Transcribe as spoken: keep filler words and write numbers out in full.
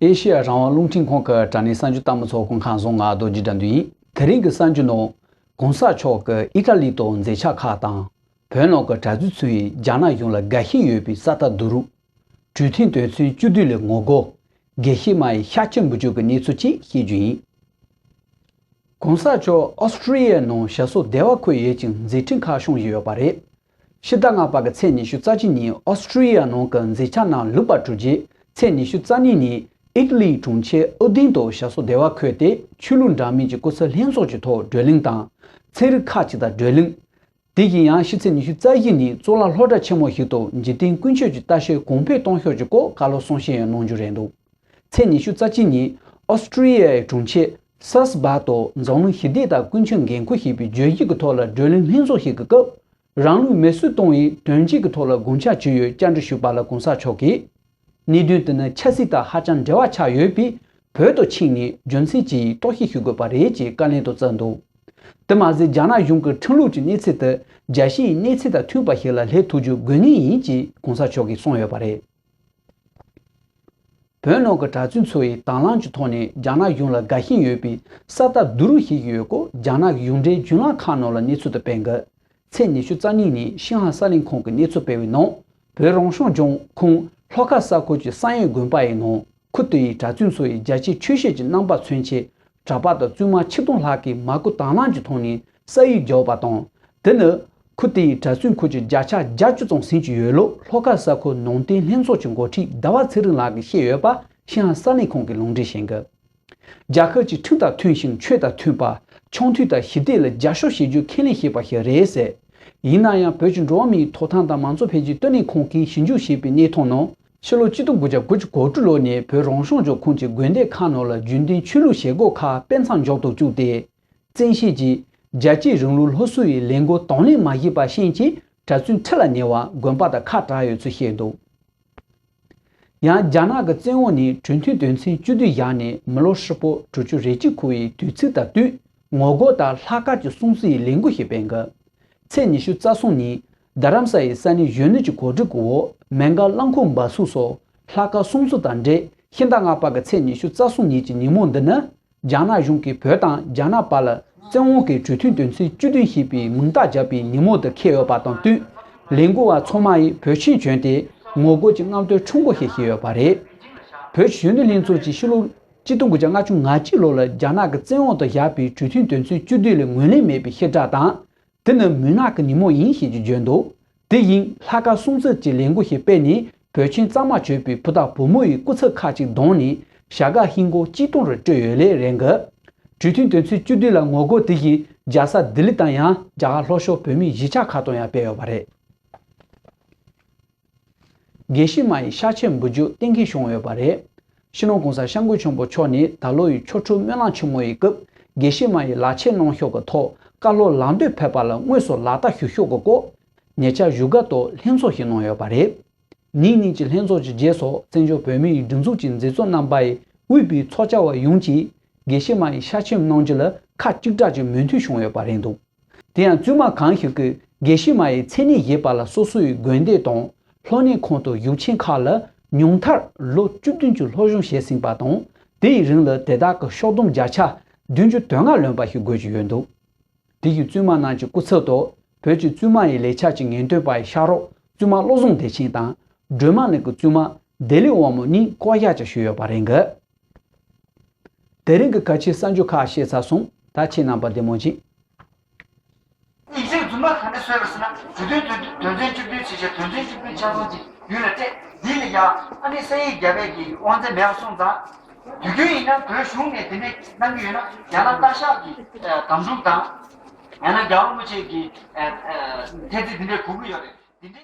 ཨེ་ཤེ་ཡ་རང་དབང་རླུང་འཕྲིན་ཁང་གི་དྲ་གནས་གསར་འགྱུར་ལྟ་མི་ཚོ་སྐུ་ཁམས་བཟང་། ང་རྡོ་རྗེ་དགྲ་འདུལ་ཡིན། དེ་རིང་གི་གསར་འགྱུར་ནང་། གོང་ས་མཆོག་གིས་ཨི་ཊ་ལི་དང་མཛེས་ཆ་ཁག་དང་། བོད་ནང་གི་གྲྭ་བཙུན་ཚོས་རྒྱ་ནག་གཞུང་ལ་དགའ་ཞེན་ཡོད་པའི་ས་ཐག་རྡོ་རུག་གྲོས་མཐུན་དོན་ཚན་བཅུ་བདུན་ལ་ངོ་རྒོལ། དགེ་བཤེས་མ་ཡི་ཤ་ཆེན་འབུལ་རྒྱུ་གི་གནས་ཚུལ་བཅས་བཤད་རྒྱུ་ཡིན། གོང་ས་མཆོག་ཨོ་སི་ཀྲི་ཡའི་ནང་ཞབས་སོར་བདེ་བ་འཁོད་ཡོད་ཅིང་མཛད་འཕྲིན་ཁག་བྱུང་བཞིན་ཡོད་པ་རེད། ཕྱི་ཟླ་ལྔ་པ་གི་ཚེས་ཉི་ཤུ་རྩ་གཅིག་ཉིན་ཨོ་སི་ཀྲི་ཡའི་ནང་གི་མཛེས་ཆ་ནང་ལུད་པ་གྲུབ་རྗེས་ཚེས་ཉི་ཤུ་རྩ་གཉིས་ཉིན་ཨི་ཊ་ལིའི་གྲོང་ཁྱེར་ཨུ་དིན་དུ་ཞབས་སོར་བདེ་བ་འཁོད་དེ་ཆོས་ལུགས་འདྲ་མིན་གྱི་སྐུ་ཚབ་ལྷན་ཚོགས་ཀྱི་ཐོག་བགྲོ་གླེང་དང་། ཚན་རིག་ཁག་ཅིག་དང་བགྲོ་གླེང་། དེ་བཞིན་ཡང་ཕྱི་ཚེས་ཉི་ཤུ་རྩ་བཞི་ཉིན་གཙུག་ལག་སློབ་གྲྭ་ཆེན་མོ་ཞིག་ཏུ་འཇིག་རྟེན་ཀུན་སྤྱོད་ཀྱི་ལྟ་བཤལ་གོང་འཕེལ་གཏོང་ཕྱོགས་ཀྱི་སྐོར་བཀའ་སློབ་གསུང་བཤད་ཡང་གནང་རྒྱུ་རེད་འདུག་ཚེས་ཉི་ཤུ་རྩ་གཅིག་ཉིན་ཨོ་སི་ཀྲི་ཡའི་གྲོང་ཁྱེར་སཱས་སྦ་ཏུ་འཛམ་གླིང་ཞི་བདེ་དང་ཀུན་ཁྱབ་འགན་འཁུར་ཞེས་པའི་བརྗོད་གཞི་གྱི་ཐོག་ལ་བགྲོ་གླེང་ལྷན་ཚོགས་ཤིག་གི་སྐབས། རང་ལུས་མེར་སྲེག་གཏོང་བའི་དོན་རྐྱེན་གྱི་ཐོག་ལ་དགོངས་འཆར་བྱས་ཡོད་བཅར་འདྲི་ཞུས་པ་ལ་གོང་ས་མཆོག་གིས། གནད་དོན་དེ་ནི་ཆབ་སྲིད་དང་ཧ་ཅང་འབྲེལ་བ་ཆགས་ཡོད་པས། བོད་དུ་ཕྱིན་ནས་རྒྱུ་མཚན་ཅི་ཡིན་རྟོག་ཞིབ་ཞུ་དགོས་པ་རེད་ཅེས་བཀའ་ལན་དུ་བསྩལ་འདུག་དེ་མ་ཟད་རྒྱ་ནག་གཞུང་གི་ཁྲིམས་ལུགས་ཀྱི་གནས་ཚད་དེ་རྒྱལ་སྤྱིའི་གནས་ཚད་དང་མཐུན་པ་ཞིག་ལ་སླེབས་ཐུབ་རྒྱུ་དགོས་ངེས་ཡིན་ཅེས་གོང་ས་མཆོག་གིས་གསུངས་ཡོད་པ་རེད། བོད་ནང་གི་གྲྭ་བཙུན་ཚོ་ཡིས་དྭང་བླངས་ཀྱི་ཐོག་ནས་རྒྱ་ནག་གཞུང་ལ་དགའ་ཞེན་ཡོད་པའི་ས་ཐག་རྡོ་རུག་ཞིག་ཡོད་སྐོར་རྒྱ་ནག་གཞུང་འབྲེལ་བརྒྱུད་ལམ་ཁག་ནང་ལ་གནས་ཚུལ་དུ་སྤེལ་འགོད། ཚེས་ཉི་ཤུ་རྩ་གཉིས་ཉིན་ཤིན་ཧྭ་གསར་ལམ་ཁང་གིས་གནས་ཚུལ་སྤེལ་བའི་ནང་། བོད་རང་སྐྱོང་ལྗོངས་ཁོངས་ལྷོ་ཁ་ས་ཁུལ་གྱི་བསམ་ཡས་དགོན་པ་ཡི་ནང་ཁུལ་དེ་ཡི་གྲྭ་བཙུན་ཚོ་ཡིས་རྒྱལ་གཅེས་ཆོས་བཤད་ཀྱི་རྣམ་པ་མཚོན་ཆེད། གྲྭ་པ་དང་བཙུན་མ་ཆིག་སྟོང་ལྷག་གིས་མ་སྐུལ་དྭང་བླངས་ཀྱི་ཐོག་ནས་ས་ཡིག་བརྒྱབ་པ་དང་། དེ་ནི་ཁུལ་དེ་ཡི་གྲྭ་བཙུན་ཁུལ་གྱི་བརྒྱ་ཆ་བརྒྱད་ཅུ་ཙམ་ཟིན་གྱི་ཡོད་ལུགས་ལྷོ་ཁ་ས་ཁུལ་ནང་བསྟན་ལྷན་ཚོགས་ཀྱི་འགོ་ཁྲིད་ཟླ་བ་ཚེ་རིང་ལགས་ཀྱིས་བཤད་ཡོད་པ་ཤིན་ཧྭ་གསར་ལམ་ཁང་གིས་ལུང་འདྲེན་བྱེད་འགོད། རྒྱལ་ཁབ་ཀྱི་ཁྲིམས་དང་མཐུན་ཞིང་ཆོས་དང་མཐུན་པ། ཆུང་མཐུན་དང་ཞི་བདེ་ལ་རྒྱབ་སྐྱོར་བྱེད་རྒྱུ་ཁས་ལེན་བྱས་པ་ཞིག་རེད་ཟེར། ཡིན་ན་ཡང་བོད་ཀྱི་འགྲོ་བ་མིའི་ཐོབ་ཐང་དང་མང་གཙོ་འཕེལ་རྒྱས་བསྟི་གནས་ཁང་གིས་ཞིབ་འཇུག་བྱས་པའི་གནས་སྟངས་ནང་། ཕྱི་ལོ་ཆིག་སྟོང་དགུ་བརྒྱ་དགུ་བཅུ་གོ་དྲུག་ལོ་ནས་བོད་རང་སྐྱོང་ལྗོངས་ཁོངས་ཀྱི་དགོན་སྡེ་ཁག་ནང་ལ་རྒྱུན་ལྡན་ཆོས་ལུགས་བྱེད་སྒོ་ཁག་དཔེ་མཚམས་འཇོག་ཏུ་བཅུག་སྟེ། བཙན་ཤེད་ཀྱིས་རྒྱལ་གཅེས་རིང་ལུགས་སློབ་གསོ་ཡི་ལས་འགུལ་དང་ལེན་མ་བྱས་པ་ཤེས་ཀྱིས་གྲྭ་བཙུན་ཁྲི་ལ་ཉེ་བ་དགོན་པ་དང་ཁ་བྲལ་ཡོད་ཚུལ་བཤད་འདུག་ཡང་རྒྱ་ནག་གི་བཙན་འོག་ནས་གྲོས་མཐུན་དོན་ཚན་བཅུ་བདུན་བཞག་ནས་མི་ལོ་ཧྲིལ་པོ་དྲུག་ཅུ་རེ་གཅིག་འཁོར་བའི་དུས་ཚིགས་དང་བསྟུན་ངོ་རྒོལ་དང་ལྷག་དཀར་གྱི་སྲུང་བརྩི་ཡི་ལས་འགུལ་ཞིག་སྤེལ་འགོད། ཚེས་ཉི་ཤུ་རྩ་གསུམ་ཉིན་རྡ་རམ་ས་ཡི་ས་གནས་གཞོན་ནུ་གྱི་གོ་སྒྲིག་གི་འོག་མེང་གྷལ་རླངས་འཁོར་འབབ་ཚུགས་སོགས་ལྷག་དཀར་སྲུང་བརྩི་དང་འབྲེལ་ཕྱི་ཟླ་ལྔ་པ་གི་ཚེས་ཉི་ཤུ་རྩ་གསུམ་ཉིན་གྱི་ཉིན་མོ་འདི་ནི། རྒྱ་ནག་གཞུང་གིས་བོད་དང་རྒྱ་ནག་བར་ལ་བཙན་དབང་གིས་གྲོས་མཐུན་དོན་ཚན་བཅུ་བདུན་ཞེས་པའི་མིང་རྟགས་བརྒྱབ་པའི་ཉིན་མོ་དུ་འཁེལ་ཡོད་པ་དང་བསྟུན། ལས་འགུལ་བ་ཚང་མ་ཡིས་བོད་ཆེན་བྱོན་ཏེ་ངོ་རྒོལ་གྱི་རྔམ་སྟོན་ཁྲོམ་སྐོར་ཞིག་བྱས་ཡོད་པ་རེད། བོད་གཞོན་ནུ་ལྷན་ཚོགས་ཀྱིས་ཕྱི་ལོ་ཆིག་སྟོང་དགུ་བརྒྱ་ལྔ་བཅུ་ང་གཅིག་ལོ་ལ་རྒྱ་ནག་གི་བཙན་དབང་དུ་བཞག་པའི་གྲོས་མཐུན་དོན་ཚན་བཅུ་བདུན་ལ་ངོས་ལེན་མེད་པའི་ཕྱིར་བསྒྲགས་དང་། དེ་ནི་མུན་ནག་གི་ཉིན་མོ་ཡིན་ཞེས་ཀྱི་བརྗོད་འདུག་དེ་བཞིན་ལྷག་དཀར་སྲུང་བརྩི་གྱི་ལས་འགུལ་ཞིག་སྤེལ་ནས་བོད་ཆེན་གཙང་མ་བྱོས་པའི་བུ་དང་བུ་མོ་ཡི་སྐུ་ཚབ་ཁག་ཅིག་བསྡོམས་ནས་བྱ་དགའ་ཧིན་སྒོར་གཅིག་སྟོང་རེ་སྤྲོད་ཡོད་ལེ་རེད་འགོད། གྲོས་མཐུན་དོན་ཚན་བཅུ་བདུན་ལ་ངོ་རྒོལ་དེ་བཞིན་རྒྱལ་ས་ལྡི་ལི་དང་ཡང་རྒྱ་གར་ལྷོ་ཕྱོགས་བོད་མིའི་གཞིས་ཆགས་ཁག་ཏུ་ཡང་སྤེལ་ཡོད་པ་རེད། དགེ་བཤེས་མ་ཡི་ཤ་ཆེན་འབུལ་རྒྱུ་གཏན་འཁེལ་བྱུང་ཡོད་པ་རེད། སྤྱི་ནོར་༸གོང་ས་༸སྐྱབས་མགོན་ཆེན་པོ་མཆོག་ནས་ད་ལོ་ཡི་ཆོ་འཕྲུལ་སྨོན་ལམ་ཆེན་མོ་ཡི་སྐབས་དགེ་བཤེས་མ་ཡི་ལག་ཆས་གནང་ཕྱོགས་ཀྱི་ཐོག་བཀའ་སློབ་ལམ་སྟོན་ཕེབས་པ་ལ་དངོས་སུ་ལག་བསྟར་ཞུ་ཕྱོགས་ཀྱི་སྐོར་ཉེ་ཆར་བཞུགས་སྒར་དུ་ལྷན་ཚོགས་ཤིག་གནང་ཡོད་པ་རེད། ཉིན་གཉིས་ཀྱི་ལྷན་ཚོགས་ཀྱི་རྗེས་སུ་བཙན་བྱོལ་བོད་མིའི་སྒྲིག་འཛུགས་ཀྱི་མཛད་གཙོ་རྣམ་པ་ཡིས་དབུས་པའི་ཚོགས་བཅར་བ་ཡོངས་ཀྱིས་དགེ་བཤེས་མ་ཡི་ཤ་ཆེན་གནང་རྒྱུ་ལ་ཁ་གཅིག་གྲགས་ཀྱི་མོས་མཐུན་བྱུང་ཡོད་པ་རེད་འདུག་དེ་ཡང་བཙུན་མ་གང་ཞིག་གིས་དགེ་བཤེས་མ་ཡི་མཚན་གནས་བཞེས་པ་ལ་སོ་སོ་ཡི་དགོན་སྡེ་དང་སློབ་གཉེར་ཁང་དུ་བཞུགས་མཁན་ཁག་ལ་ཉུང་མཐར་ལོ་བཅུ་བདུན་གྱི་སློབ་སྦྱོང་བྱས་ཟིན་པ་དང་དེ་ཡི་རིང་ལ་དེ་དག་གི་ཤོག་སྡོམ་བརྒྱ་ཆ་བདུན་ཅུ་དོན་ལྔ་ལོན་པ་ཞིག་དགོས་ཀྱི་ཡོད་འདུག་དེ་བཞིན་བཙུན་མ་རྣམས་ཀྱི་སྐུ་ཚབ་ཏུ་བོད་ཀྱི་བཙུན་མ་ཡི་ལས་འཆར་གྱི་ངེས་སྟོན་པ་ཡི་ཕྱག་རོགས་བཙུན་མ་བློ་བཟང་བདེ་ཆེན་དང་སྒྲོལ་མ་གླིང་གི་བཙུན་མ་བདེ་ལེགས་དབང་མོ་གཉིས་བསྐོ་གཞག་ཀྱང་ཞུས་ཡོད་པ་རེད་འགོད། དེ་རིང་གི་གལ་ཆེའི་གསར་འགྱུར་ཁག་བཤད་ཚར་སོང་། ད་ཁྱེད་རྣམ་པ་བདེ་མོ་བྱེད། ཡིག་ཚད་རྫུན་མ་ག་འདྲ་བཟོས་པ་ཟེར་ན་གྲོས་མཐུན་དོན་དོན་ཚན་བཅུ་བདུན་ཞེས་བྱ་དོན་ཚན་བཅུ་བདུན་ཆ་ཚང་གཅིག་ཡུལ་ལ་སྤྲད་འདི་ལ་ཡང་ཨ་ནི་ས་ཡིག་རྒྱབ་པའི་གི་དབང་ཚད་མེད་པ་སོང་ཙང་། དུས་རྒྱུན་ཡིན་ན་བོད་གཞུང་ནས་དེ་འདྲས་གནང་གི་ཡོད་ན་རྒྱ་ནག་ལྟ་ཞག་གི་དམ་ཕྲུག་དང་ཡང་ན་རྒྱལ་བ་རིན་པོ་ཆེ་གི་ཐེ་ཚིག་འདི་འདྲས་གོ་གི་ཡོད་རེད།